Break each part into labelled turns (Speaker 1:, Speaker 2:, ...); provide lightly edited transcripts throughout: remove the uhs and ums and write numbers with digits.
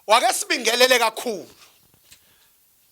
Speaker 1: Wake sibingelele kakhulu.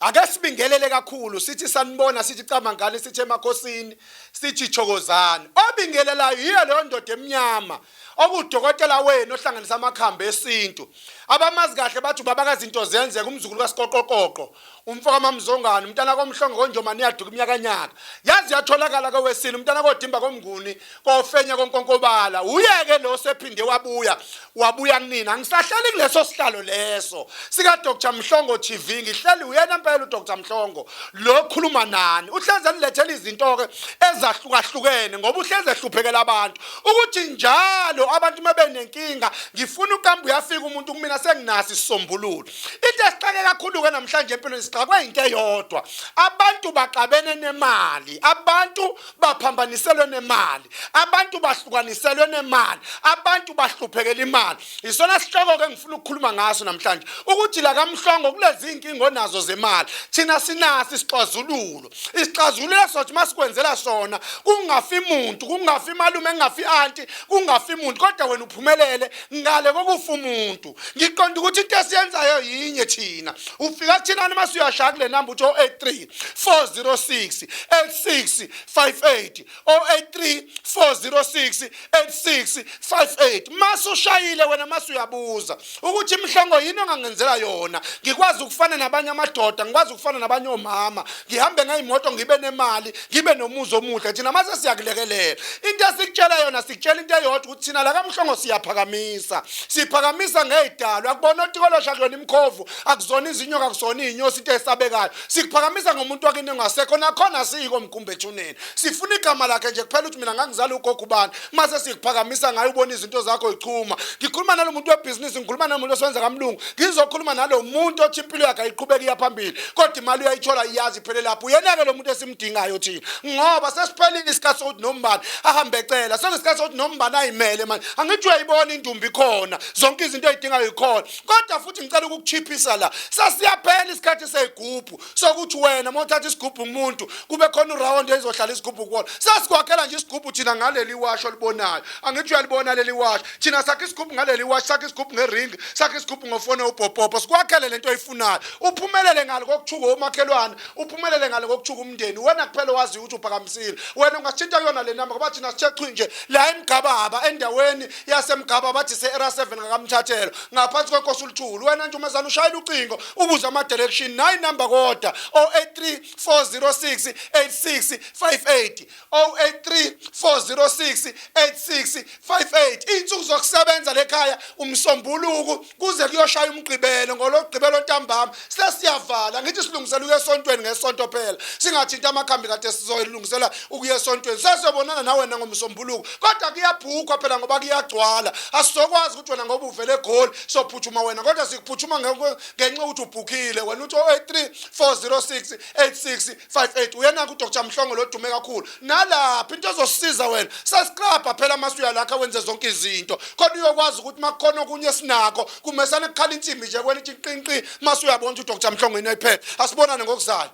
Speaker 1: Ake sibingelele kakhulu sithi sanibona sithi camangane sithi emakhosini sithi thokozani. Obingelelayo yiyo leyo ndoda emnyama okudokotela wenu ohlanganisa amakhambi esintu. Abamazi kahle bathi ubaba kazinto zenzeka umzukulu kaSikoqoqoqo umfo kaMamzongane umntana komhlongo konjomane yaduka iminyakanyaka. Yazi yatholakala kowesini umntana kodimba komnguni kofenya konkonkobala uyeke lo sephinde wabuya wabuya kunina angisahlali kuleso sihlalo leso sika Dr Mhlongo TV ngihleli uyena impela uDr Mhlongo lo khuluma nani uhleze nilethela izinto ke ezahlukahlukene ngoba uhleze ehluphekela abantu ukuthi njalo abantu mabenenkinga ngifuna uqamba uyafika umuntu kumina senginaso isisombululo into esixake kakhulu ke namhlanje empilweni sixakwe into eyodwa abantu baxabene nemali abantu baphambaniselwe nemali abantu bahlukaniselwe nemali abantu bahluphekela imali isona sihloko ke ngifuna ukukhuluma ngaso namhlanje ukuthi la kamhlongo kulezi inkinga onazo zemali thina sinaso isixazululo isixazululo sothi masikwenzela sona kungafi muntu kungafi malume kungafi anti kungafi muntu kodwa wena uphumelele ngale kokufa umuntu ngiqonda ukuthi into esiyenzayo yinye thina ufika kuthina noma siyashaya kule namba uthi 083 406 8658 083 406 8658 mase ushayile wena mase uyabuza ukuthi imhlongo yini ongangenzela yona ngikwazi ukufana nabanye amadoda ngikwazi ukufana nabanye omama ngihambe ngeyimoto ngibe nemali ngibe nomuzi omuhle thina mase siyakulekelela into esikutshela yona sikutshela into eyodwa ukuthi thina la kamhlongo siyaphakamisa siphakamisa ngey'dalo akubona otikolosha kuyona imkhovu akuzona izinyoka akuzona iy'nyosi into esabekayo sikuphakamisa ngomuntu wakini ongasekho nakhona siyiko mkhumbe ethuneni sifuna igama lakhe nje kuphela ukuthi mina ngangizala ugogo ubani mase sikuphakamisa ngayo ubona izinto zakho ichuma ngikhuluma nalo muntu webhizinisi ngikhuluma nalo muntu osebenza kamlungu ngizokhuluma nalo muntu othi impilo yakhe ayiqhubeki iya phambili kodwa imali uyayithola iyazi iphele lapho uyena-ke lo muntu esimdingayo thina ngoba sesiphelile isikhathi sokuthi nombani ahambe ecela sekuyisikhathi sokuthi nombani ayimele manje angithi uyayibona indumbi ikhona zonke izinto ey'dingayo ikhona kodwa futhi ngicela ukukuchiphisa la sesiyaphela isikhathi seyigubhu sokuthi wena uma uthatha isigubhu umuntu kube khona urawundi ezohlala isigubhu kuwona sesikwakhela nje isigubhu thina ngaleli washo olibonayo angithi uyalibona leli washo thina sakhe isigubhu ngaleli washo sakhe isigubhu ngeringi sakhe isigubhu ngofone ubhobhobho sikwakhele lento oyifunayo uphumelele ngalo kokuthuka omakhelwane uphumelele ngale kokuthuka umndeni wena kuphela owaziyo ukuthi uphakamisile wena ungasithinta kuyona le namba ngoba thina sithe chwi nje la emgababa endaweni yasemgababa bathi se-era 7 ngakamthathelo ngaphansi kwenkosi uluthuli wena nje umezana ushayela ucingo ubuze ama-direction nayi inamba kodwa 083 406 8658 083 406 8658 iy'nsuku zokusebenza lekhaya umsombuluko kuze kuyoshaya umgqibelo ngologqibelo ntambama sesiyavala ngithi silungisela ukuya esontweni ngesonto phela singathinta amakhambi kade sizoyilungisela ukuya esontweni sesiyobonana nawe ngomsombuluko kodwa kuyabhukwa phela ngoba kuyagcwala asizokwazi ukuthi wena ngoba uvele egoli sophuthuma wena kodwa sikuphuthuma ngenxa yokuthi ubhukhile wena uthi 083 406 8658 uyena-ke uDr Mhlongo lo dume kakhulu nalapha into ezosiza wena sesiklabha phela masuya lakho wenze zonke izinto kodwa uyokwazi ukuthi makukhona okunye esinakho kumesane kukhala insimbi nje kwena ithi qinqi mase uyabona ukuthi uDr Mhlongo yini ayiphethe asibonane ngokuzayo.